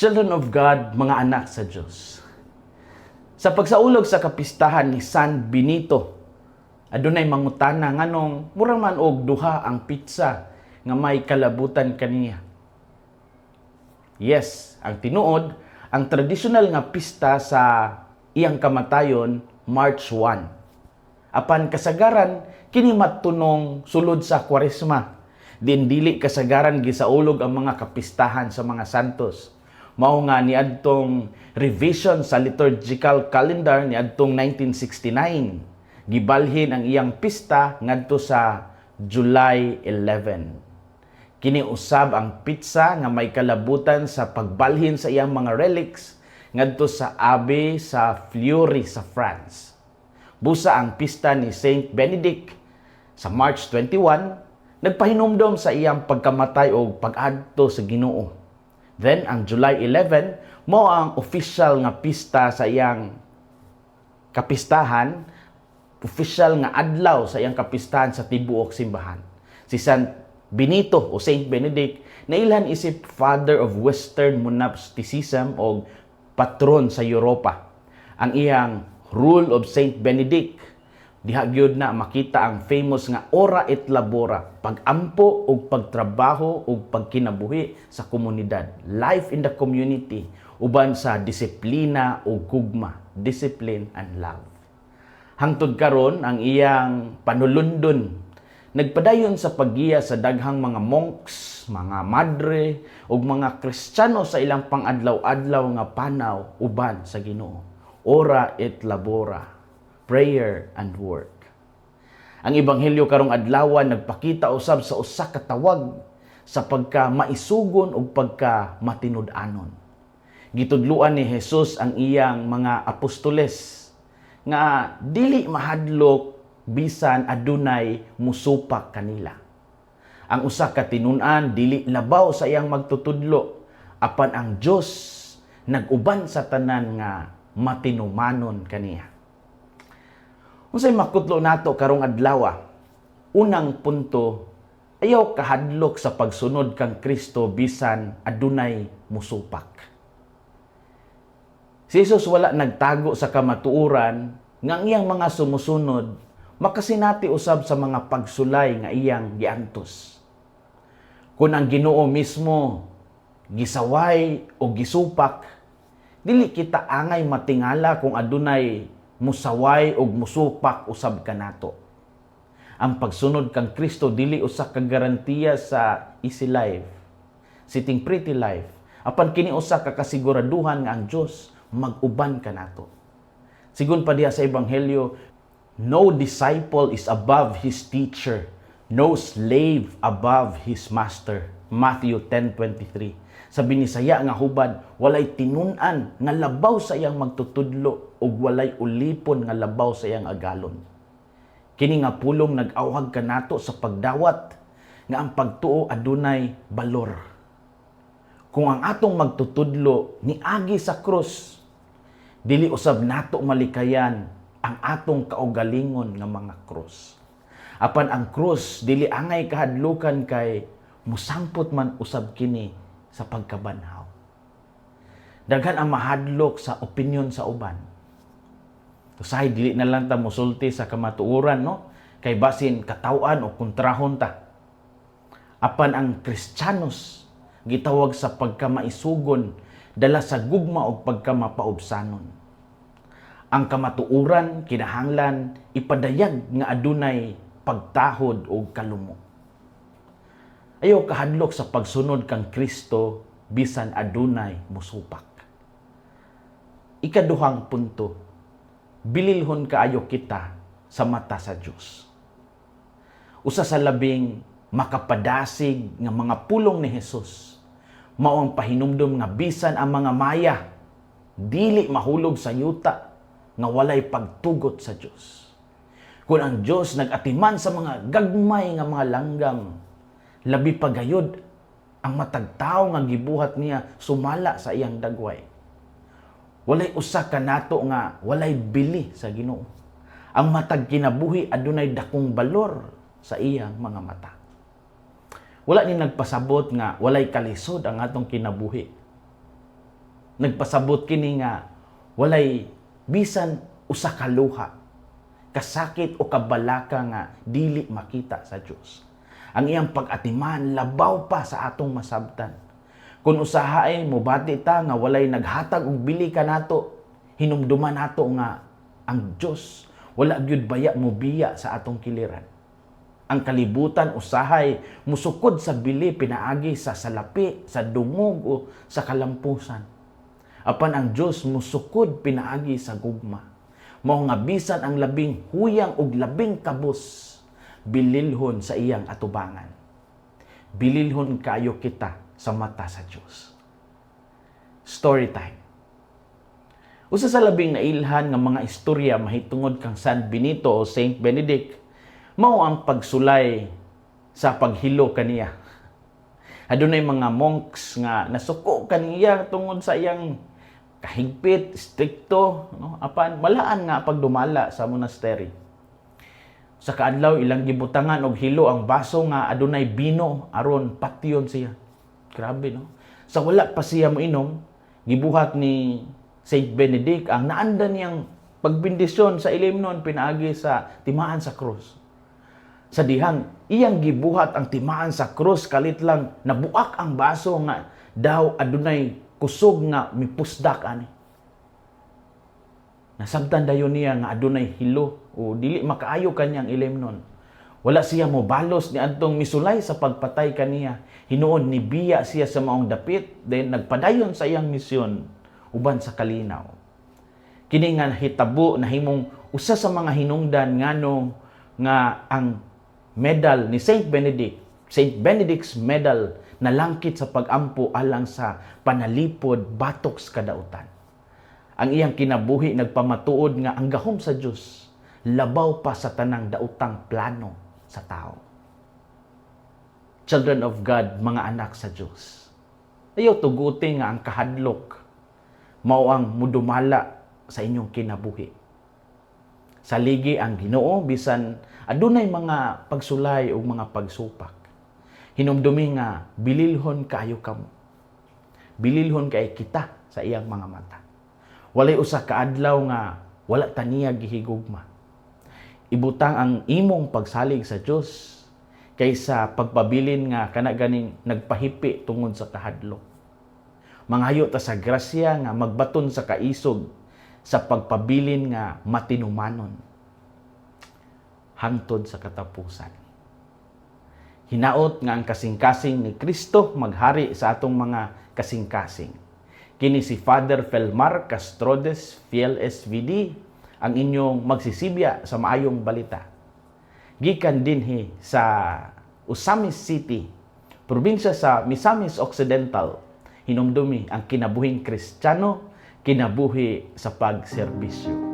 Children of God, mga anak sa Diyos. Sa pagsaulog sa kapistahan ni San Benito, adunay mangutana nganong mura man og duha ang pizza nga may kalabutan kaniya. Yes, ang tinuod, ang tradisyonal nga pista sa iyang kamatayon, March 1. Apan kasagaran kini matunong sulod sa Kwaresma. Din dili kasagaran gisaulog ang mga kapistahan sa mga santos. Mao nga niadtong revision sa liturgical calendar niadtong 1969, gibalhin ang iyang pista ngadto sa July 11. Kini usab ang petsa nga may kalabutan sa pagbalhin sa iyang mga relics ngadto sa Abbey sa Fleury sa France. Busa ang pista ni Saint Benedict sa March 21 nagpahinumdom sa iyang pagkamatay o pag-adto sa Ginoo. Then ang July 11 mao ang official nga pista sa iyang kapistahan, official nga adlaw sa iyang kapistahan sa tibuok simbahan. Si San Benito o Saint Benedict nailhan isip father of Western monasticism o patron sa Europa. Ang iyang Rule of Saint Benedict, diha gyud na makita ang famous nga "ora et labora", pagampo ug pagtrabaho ug pagkinabuhi sa komunidad, life in the community, uban sa disiplina ug gugma, discipline and love. Hangtod karon, ang iyang panulundon nagpadayon sa paggiya sa daghang mga monks, mga madre ug mga Kristiyano sa ilang pangadlaw-adlaw nga panaw uban sa Ginoo. Ora et labora, prayer and work. Ang Ebanghelyo karong adlaw nagpakita usab sa usa ka tawag sa pagka maisugon ug pagka matinud-anon. Gitudluan ni Jesus ang iyang mga apostoles nga dili mahadlok bisan adunay musupak kanila. Ang usa ka tinun-an dili labaw sa iyang magtutudlo, apan ang Dios nag-uban sa tanan nga matinumanon kaniya. Unsay makutlo nato karong adlaw? Unang punto, ayaw kahadlok sa pagsunod kang Kristo bisan adunay musupak. Si Jesus wala nagtago sa kamatuoran nga ang iyang mga sumusunod makasinati usab sa mga pagsulay nga iyang giantos. Kung ang Ginoo mismo gisaway o gisupak, dili kita angay matingala kung adunay musaway og musupak usab kanato. Ang pagsunod kang Kristo dili usa ka garantiya sa easy life, sitting pretty life. Apan kini usa ka kasiguraduhan nga ang Dios mag-uban kanato. Sigon pa diha sa Ebanghelyo, "No disciple is above his teacher, no slave above his master." Matthew 10:23. Sa Binisaya nga hubad, walay tinun-an nga labaw sa iyang magtutudlo ug walay ulipon nga labaw sa iyang agalon. Kini nga pulong nag-awhag kanato sa pagdawat nga ang pagtuo adunay balor. Kung ang atong magtutudlo niagi sa krus, dili usab nato malikayan ang atong kaugalingon nga mga krus. Apan ang krus dili angay kahadlukan kay musangpot man usab kini sa pagkabanhaw. Daghan ang mahadlok sa opinion sa uban. Usahay dili na lang ta mosulti sa kamatuoran, no? Kay basin kataw-an o kontrahon ta. Apan ang Kristiyanos gitawag sa pagkamaisugon dala sa gugma o pagkamapaubsanon. Ang kamatuoran kinahanglan ipadayag nga adunay pagtahod o kalumo. Ayaw kahadlok sa pagsunod kang Kristo bisan adunay musupak. Ikaduhang punto, bililhon kaayo kita sa mata sa Dios. Usa sa labing makapadasig nga mga pulong ni Jesus mao ang pahinumdom nga bisan ang mga maya dili mahulog sa yuta nga walay pagtugot sa Dios. Kung ang Dios nag-atiman sa mga gagmay nga mga langgam, labi pa gayod ang matag tawo nga gibuhat niya sumala sa iyang dagway. Walay usa kanato nga walay bili sa Ginoo. Ang matag kinabuhi adunay dakong balor sa iyang mga mata. Wala ni nagpasabot nga walay kalisod ang atong kinabuhi. Nagpasabot kini nga walay bisan usa ka luha, kasakit o kabalaka nga dili makita sa Dios. Ang iyang pag-atiman labaw pa sa atong masabtan. Kung usahay mobati ta nga walay naghatag og bili kanato, hinumduman nato nga ang Dios wala gyud baya mobiya sa atong kiliran. Ang kalibutan usahay musukod sa bili pinaagi sa salapi, sa dungog o sa kalampusan. Apan ang Dios musukod pinaagi sa gugma. Mao nga bisan ang labing huyang ug labing kabus bililhon sa iyang atubangan. Bililhon kaayo kita sa mata sa Dios. Story time. Usa sa labing nailhan nga mga istorya mahitungod kang San Benito o Saint Benedict mao ang pagsulay sa paghilo kaniya. Adunay mga monks nga nasuko kaniya tungod sa iyang kahigpit, strikto, no? Apan malaan nga pagdumala sa monastery. Sa kaadlaw, ilang gibutangan og hilo ang baso nga adunay bino aron patyon siya. Grabe, no? Sa wala pa siya moinom, gibuhat ni Saint Benedict ang naandan niyang pagbendisyon sa ilimnon pinaagi sa timaan sa krus. Sa dihang iyang gibuhat ang timaan sa krus, kalit lang nabuak ang baso nga daw adunay kusog nga mipusdak ani. Nasabtan dayon niya nga adunay hilo o dili makaayo kanyang ilimnon. Wala siya mobalos ni adtong misulay sa pagpatay kaniya. Hinuon nibiya siya sa maong dapit, then nagpadayon sa iyang misyon uban sa kalinaw. Kini nga hitabo nahimong usa sa mga hinungdan ngano nga ang medal ni Saint Benedict, Saint Benedict's Medal, nalangkit sa pagampo alang sa panalipod batok sa kadautan. Ang iyang kinabuhi nagpamatuod nga ang gahom sa Dios labaw pa sa tanang daotang plano sa tao. Children of God, mga anak sa Dios, ayaw tuguti nga ang kahadlok mao ang mudumala sa inyong kinabuhi. Saligi ang Ginoo bisan adunay mga pagsulay o mga pagsupak. Hinumdumi nga bililhon kaayo kamo. Bililhon kay kita sa iyang mga mata. Walay usa ka adlaw nga wala ta niya gihigugma. Ibutang ang imong pagsalig sa Dios kaysa pagpabilin nga kana ganing nagpahipi tungod sa kahadlok. Mangayo ta sa grasya nga magbaton sa kaisog sa pagpabilin nga matinumanon hangtod sa katapusan. Hinaot nga ang kasing-kasing ni Kristo maghari sa atong mga kasing-kasing. Kini si Father Felmar Castrodes, Fiel SVD, ang inyong magsisibya sa maayong balita. Gikan dinhi sa Ozamiz City, probinsya sa Misamis Occidental, hinumdumi ang kinabuhing Kristiyano, kinabuhi sa pagserbisyo.